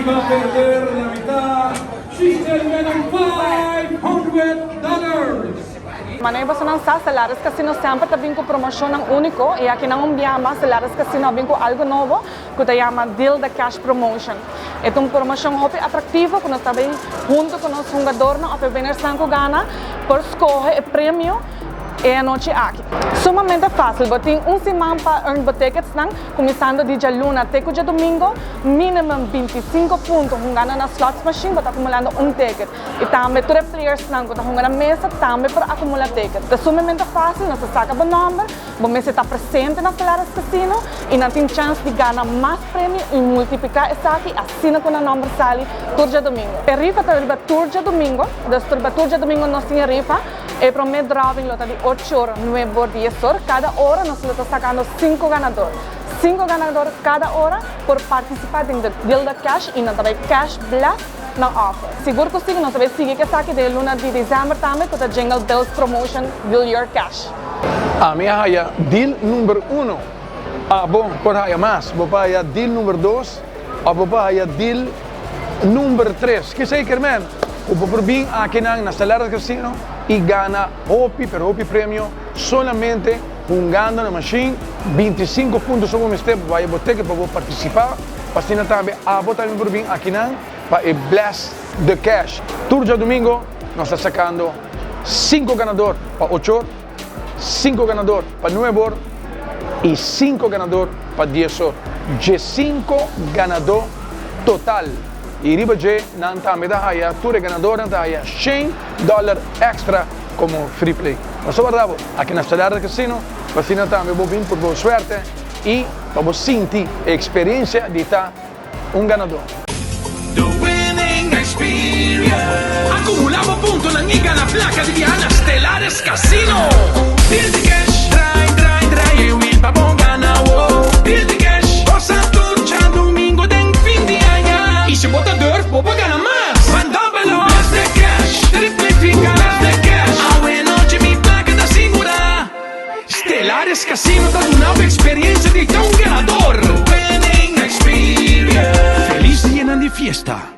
Va a perder la mitad si se ganan $500. Manera boso sa, Stellaris Casino semper ta bin cu promocion unico y aki nan un biaha mas Stellaris Casino bin cu algo nobo cu ta yama Deal the Cash Promotion. E ta un promocion hopi atractivo cu nos ta bin hunto cu nos hungadornan of winners cu gana por scoge e premio e anochi aki. Sumamente facil, bo tin un siman pa earn bo tickets nan, cuminsando di dialuna te diadomingo, minimum 25 punto hungando na slots machine, bo ta acumulando un ticket. Y tambe tur players nan cu ta hunga na mesa tambe por acumula ticket. Ta sumamente facil, nos saca bo nomber, bo mester ta presente na Stellaris Casino y nan tin chance di gana mas premio y multiplica esaki asina cu nan nomber sali tur diadomingo. E rifa ta riba tur diadomingo, dus riba tur diadomingo nos tin rifa. E prome drawing lo ta di 8 or, 9 or, 10 or. Cada ora nos ta sacando 5 ganador. 5 ganador cada ora por participa den Deal the Cash y nan tambe Cash Blast na offer. Sigur cu nos tambe sigui cu esaki den luna di december tambe cu e Jingle Bells Promotion Deal Your Cash. Ami a haya deal number 1. Abo por haya mas. Bo por haya deal number 2. Abo por haya deal number 3. Kico esey kiermen? Bo por bin aki na Stellaris Casino y gana hopi, pero hopi premio solamente hungando na machine. 25 punto so bo mester haya bo ticket pa participa. Pa asina tambe abo tambe por bin aki pa e Blast the Cash. Tur diadomingo nos ta sacando 5 ganador pa 8 or, 5 ganador pa 9 or y 5 ganador pa 10 or. 5 ganador total. Y riba dje nan tambe ta haya tur ganador nan ta haya $100 extra como free play. Nos ta warda bo aki na Stellaris Casino, pa asina tambe bo bin purba bo suerte y pa bo sinti e experiencia di ta un ganador. The winning experience. Acumula bo puntonan y gana placa di biaha na Stellaris Casino. Deal the cash, draai, draai, draai, e wheel pa bo gana, oh. Deal the cash, gosa tur diadomingo den fin di aña. Y si bo ta durf, bo por gana mas. Van double Blast the cash, triplifica. Blast the cash, awe nochi mi placa ta sigura. Stellaris Casino ta duna un experiencia di un ganador. Winning experience. Feliz dia di fiesta.